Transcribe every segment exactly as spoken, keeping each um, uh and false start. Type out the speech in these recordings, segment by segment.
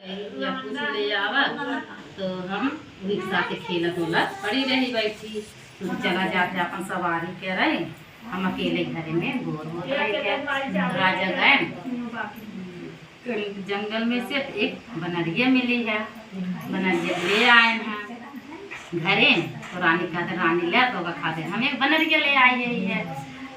या कुछ ले आवा, तो हम उनके साथ खेलत उलत पड़ी रही बैठी। तो चला जात है अपन सवारी करे, हम अकेले घरे में बोर होत रहे थे। राजा गए जंगल में से एक बनरिया मिली है, बनरिया ले आए हैं घरे। तो रानी कहते, "रानी ले तो का खाते हम एक बनरिया ले आई है।"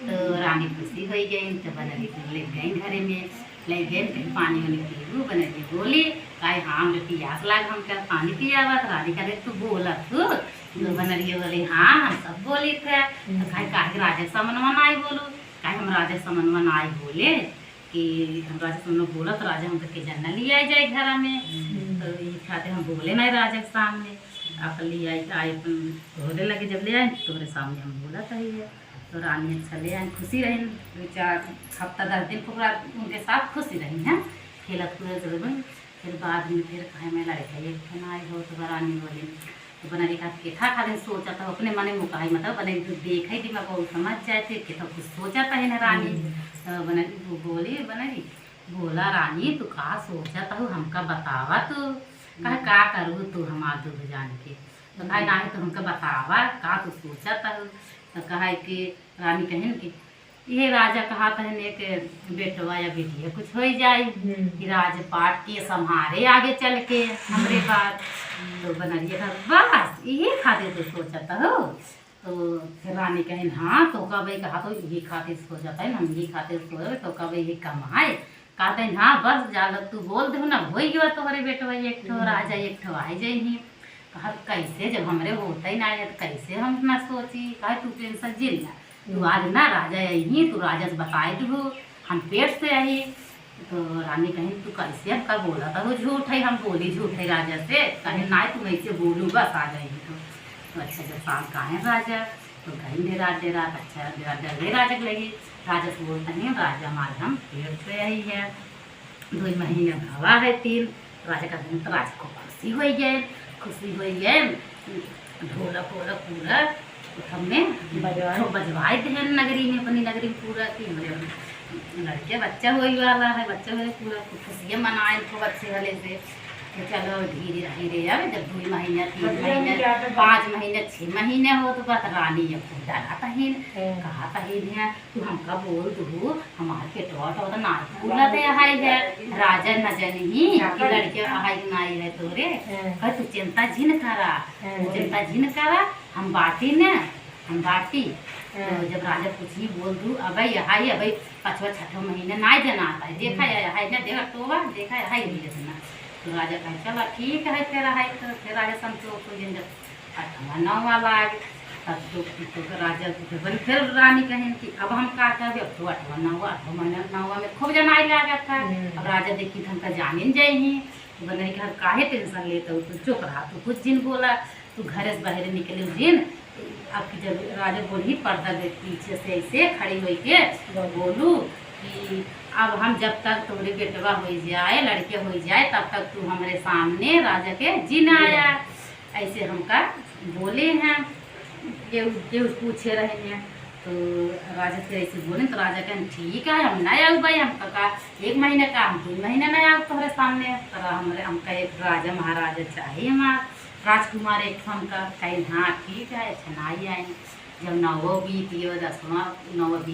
तो रानी खुशी हो गई, तो बनरिया ले गई घरे में, ले गई, "कहीं पानी वानी पीबू?" बनरिया बोली, "काहे, हाँ, हमरे पियास लाग, हमका पानी पियावा।" तो रानी कहते, "तू बोला तू?" तो बनरिया बोली, "हाँ, हम सब बोली थे।" तो कहे, "काहे राजा समनवा नाई बोलू?" कहे, "हम राजा समनवा नाई बोले।" कि हम राजा से हम लोग बोला तो राजा हमका के जन्ना ले आए जाए घरा में। हम्म। तो ये खातिर हम बोले नहीं राजा के सामने। आप ले आई, आई अपन तोहरे लगे जब ले आए, तोहरे सामने हम बोला था ही है। तो रानी अच्छा ले आए, खुशी रही, दो चार हफ्ता, दस दिन पूरा उनके साथ खुशी रही हैं, खेलत कूदत रही। फिर बाद में फिर कहे, "मैं लड़का एक ठन आए हो।" तो रानी बोली, तो बनरी का केथा खातिर सोचत हो, अपने मने मुकाई, मतलब, बने तो देखे दिमाग को समझ जाए थे, केथा कुछ सोचत है ना रानी। हम्म। तो बनरी वो बोली, "बनरी, बोला रानी, तू का सोचत हो, हमका बतावा तू, कहे, हम्म। का करू तू हमार दुख जान के?" तो कहे, "नाही, तू हमका बतावा, का तू सोचत हो?" तो कहे कि रानी कहिन कि ये राजा कहत हन एक बेटवा या बेटिया कुछ होइ जाई, हम्म। कि राजपाट के संभारे आगे चल के हमरे पास। तो बनरिया कहा, "बस, यही खातिर तो सोचत हो?" तो फिर रानी कहिन, "हाँ, तो का भाई कहा तो यही खातिर सोचत है, हम यही खातिर सोचत, तो का भाई ये कमाए।" कहते हैं, "हाँ, बस, जालत तू बोल दे ना, हो गया तोहरे बेटवा एक ठो हम्म। राजा, एक ठो आ जाइए।" कहा, "कैसे, जब हमरे होता ही ना है, तो कैसे हम ना सोची?" कहा, "तू टेंशन जिन ना, तू हम्म। आज ना राजा आई ही, तू राजा से बताए दू, हम पेट से आई।" तो रानी कहिन, "तू कैसे हमका बोला था, वो झूठ है, हम बोली झूठ है राजा से?" कहिन, "ना, तुम ऐसे बोलू, बस आ जाइए।" तो, तो अच्छा, जब शाम का है राजा, तो गई डेरात डेरात, अच्छा, डेरात डर गई राजा के लगी। राजा से बोलते हैं, "राजा, हमारे हम पेट से आई है, दो महीने भवा है तीन।" राजा का दिन तो राजा को खुशी हो गए, खुशी हो गए, ढोलक वोलक पूरा हमें बजवाए। तो बजवाए थे नगरी में, अपनी नगरी में पूरा कि हमरे लड़के बच्चा होई वाला है, बच्चा होई पूरा खुशियाँ मनाए खूब अच्छे वाले से। तो चलो धीरे धीरे अब जब दो महीने, तीन बच्चा महीने, क्या था? पाँच महीने, छः महीने हो तो बस रानी ये खूब डरा तहीन, हाँ। कहा तहीन है, "तू हमका बोल दू, हमार पेटवा तो ना फूलत है, हाय है, राजा न जनही कि लड़के हाय नाई है तोरे।" हाँ। कहे, "तू चिंता जिन करा, हाँ। तू चिंता जिन करा, हम बाटी न, हम बाटी।" हाँ। तो जब राजा कुछ ही बोल दू, "अबे यहाँ ही, अबे पाँचवा छठवा महीना ना जनाता है, देखा हम्म। है, है ना, देखा टोवा, देखा है, है ये जना।" तो राजा कहे, "चलो ठीक है, फिर है।" तो फिर राजा संतोष हो गए। जब अठवा नौवा लाग, तब तो, तो राजा के बन, फिर रानी कहें कि "अब हम का करबे, अब तो अठवा नौवा, अठवा महीना नौवा में खूब जनाई लागत था।" हम्म। अब राजा देखी तो हमका जाने न जाई ही। तो बनरी कहा, "काहे टेंशन लेत हो, तू चुप रहा, तू कुछ जिन बोला, तू घरे से बाहर निकले जिन।" अब कि जब राजा बोली पर्दा देख पीछे से ऐसे खड़ी होई के बोलू कि "अब हम जब तक तोरे बेटवा हो जाए, लड़के हो जाए, तब तक तू हमरे सामने राजा के जिन आया।" ऐसे हमका बोले हैं, केहू, केहू पूछे रहे हैं, तो राजा से ऐसे बोले, तो राजा कहें, "ठीक है, हम ना आऊ भाई, हम का, का एक महीने का, हम दो महीने ना आऊ तोहरे सामने, पर हमरे, हमका एक राजा महाराजा चाहिए, हमार राजकुमार एक ठो हमका।" कहे, "हाँ, ठीक है, अच्छा ना ही आए।" जब नौवा बीत गयो, दसवाँ, नौवा